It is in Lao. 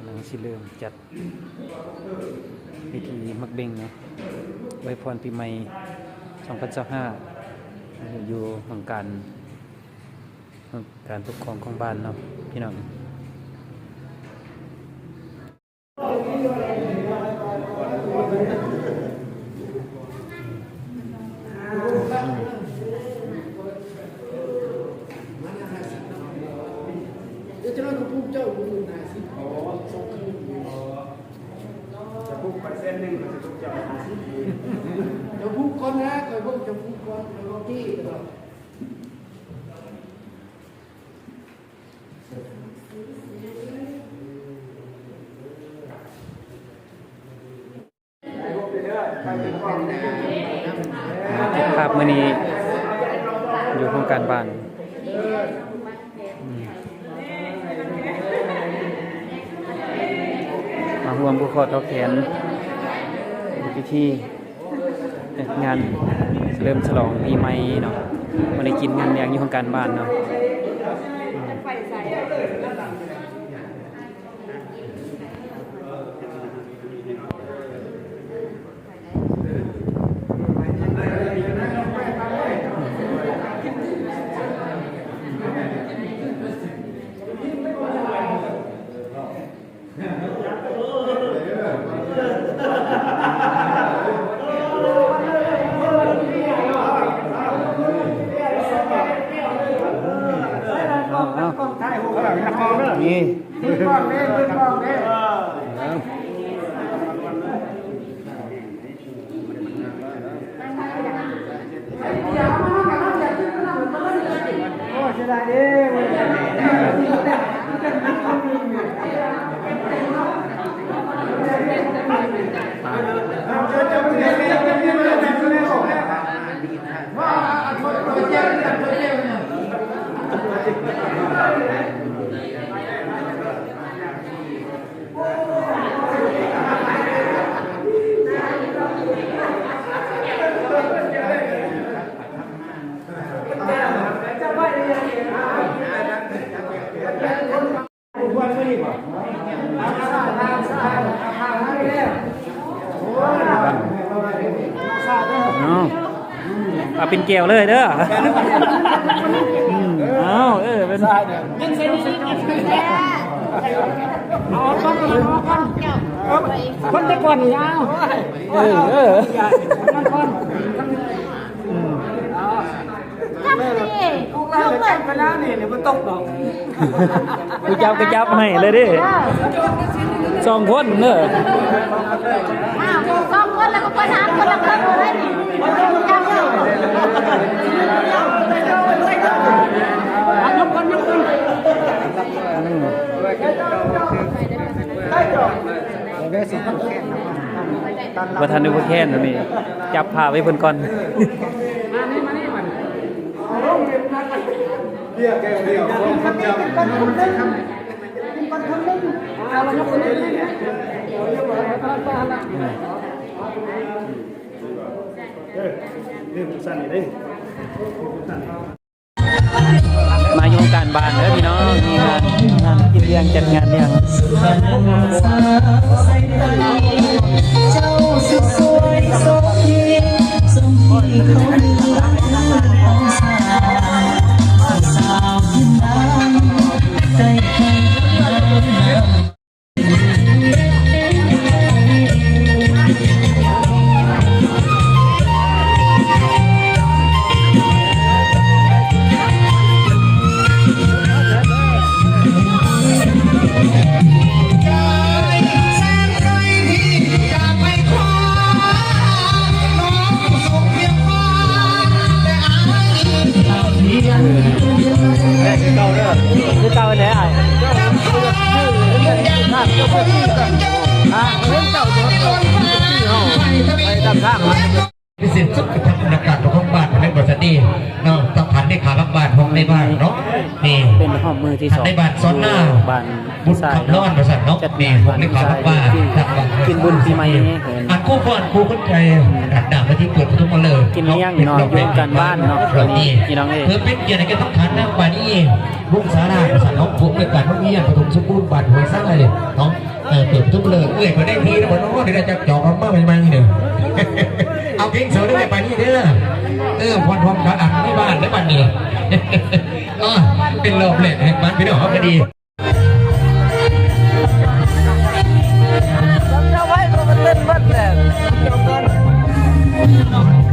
ກຳລັງຊິເລີ່ມຈັດພິທີໝາກເບັງເນາະ ອວຍພອນປີໃໝ່ສອງພັນຊາວຫ້າ ຢູ່ຫ້ອງການ ຫ້ອງການປົກຄອງຂອງບ້ານເນາະພີ່ນ້ອງ. ເຈົ້າເຈົ້າຜູ້ເຈົ້າຢູ່ຫ້າສິບ ເຈົ້າຜູ້ໄປເສັ້ນໜຶ່ງ ເຈົ້າຜູ້ເຈົ້າຫ້າສິບ ເຈົ້າຜູ້ກ່ອນນະ ຂ້ອຍເບິ່ງເຈົ້າຜູ້ກ່ອນ ຂ້ອຍເວົ້າເຈ້ຕະຫຼອດ. ເກັບພາບມື້ນີ້ຢູ່ໂຮງການບ້ານ ມາຮ່ວມຜູກຂໍ້ຕໍ່ແຂນ ພິທີຈັດງານສະເຫຼີມສະຫຼອງປີໃໝ່ເນາະ ມື້ນີ້ກິນງານລ້ຽງຢູ່ໂຮງການບ້ານເນາະ. ນີ້ ເອົາ ເອົາເປັນແກ້ວເລີຍເດີ. ເອົາ ເອີ ເປັນ ເອົາກ່ອນ ເອົາກ່ອນ ເອີ ຄົນແຕ່ກ່ອນນີ້ ເອົາ ເອີ ເອີ ມັນກ່ອນ ອືມ ຈັບຊິ ລູກຫຼານຈັບໄປແລ້ວນີ້ ນີ້ບໍ່ຕົກດອກ. ຜູ້ຈັບກໍຈັບໃຫ້ເລີຍເດ້ ສອງຄົນເດີ. ອ້າວ ສອງຄົນແລ້ວກໍຄວນຫາຄົນລະເຄິ່ງເລີຍນີ້ ຈັບ ອືມ ບໍ່ທັນໄດ້ຜູ້ແຄ້ນອັນນີ້ ຈັບພາໄວ້ເພິ່ນກ່ອນ. ມາຢູ່ການບ້ານເດີພີ່ນ້ອງ ມີງານ ງານກິນລ້ຽງ ຈັດງານລ້ຽງ.ພິເສດສຸດກໍທຳບັນຍາກາດຂອງບ້ານໃນບໍລິສັດນີ້ເນາະ ຕ້ອງຜ່ານເລຂາຫຼັງບ້ານຂອງໃນບ້ານເນາະ ນີ້ ເປັນຮອບມື້ທີສອງ ໃນບ້ານສອນນາ ຢູ່ບ້ານ ບຸນຄຳນອນ ວ່າຊັ້ນເນາະ ນີ້ ເລຂາຫຼັງບ້ານ ກິນບຸນປີໃໝ່ ອັນຄູ່ຟ້ອນຄູ່ຄົນໄທ ອັນດາມທີ່ເກີດປະຖົມມະເລີກ ກິນລ້ຽງເນາະ ຢູ່ການບ້ານເນາະ ນີ້ພີ່ນ້ອງເອີຍ ເພື່ອເປັນກຽດໃຫ້ແກ່ທາງທ່ານນາງປານີ ວົງສາລາ ວ່າຊັ້ນເນາະ ຜູ້ອຳນວຍການໂຮງຮຽນປະຖົມສົມບູນບ້ານຫ້ວຍຊາຍເນາະ. ເອີ ເປີດປະຕູເລີຍ ເອື້ອຍເພິ່ນໄດ້ທີ່ແລ້ວບໍ່ເນາະ ໄດ້ຈັກຈອກອອກມາໃໝ່ໆເດີ ເອົາເພງໂສເດີ ບາດນີ້ເດີ ເອີ ຄວັນຮອມກັບອັນໃນບ້ານເດີ ບາດນີ້ ເອີ ເປັນລອບແລກໃຫ້ມັນ ພີ່ນ້ອງເຮົາກໍດີ. ເຈົ້າໄວ້ກໍເປັນເບິດແຫຼະ.